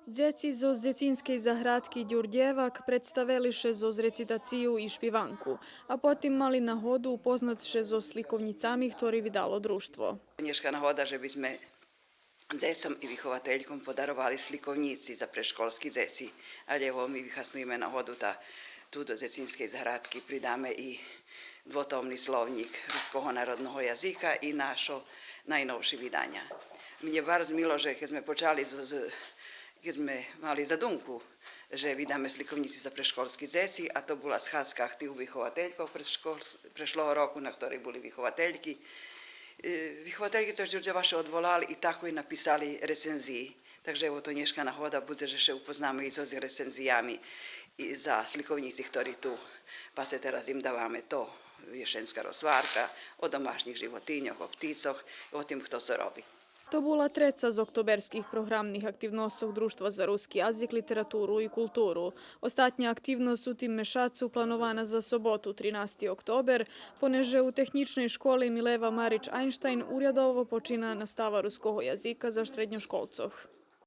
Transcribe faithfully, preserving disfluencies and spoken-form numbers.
Дзеци зоз дзецинскей заградки Дюрдєвак представели ше зоз рецитацию и шпиванку, а потим мали нагоду упознац ше зоз сликовнїцами хтори видало Дружтво. Нєшка нагода же би зме дзецом и виховательком подаровали сликовнїци за предшколски дзеци. Алє ево, ми вихаснуєме нагоду та ту до дзецинскей заградки придаме и двотомни словнїк руского народного язика и нашо найновши виданя. Мнє барз мило же кед зме почали з, з, кед зме мали задумку же видаме сликовнїци за предшколски дзеци, а то була схадзка актив вихователькох предшкол-, прешлого року, на хторей були виховательки. Е, виховательки зоз Дюрдєва ше одволали и тако и написали рецензиї. Так же ево, то нєшка нагода будзе же ше упознаме и зоз рецензиями и за сликовнїци хтори ту пасе тераз им даваме, то Єшенска розгварка, о домашнїх животиньох, о птицох, о тим хто цо роби. То була треца з октоберских програмних активносцох Дружтва за руски язик, литературу и културу. Остатня активносц у тим мешацу планована за соботу, тринасти октобер, понеже у Технїчней школи Милева Марич Айнштайн урядово почина настава руского язика за штредньошколцох.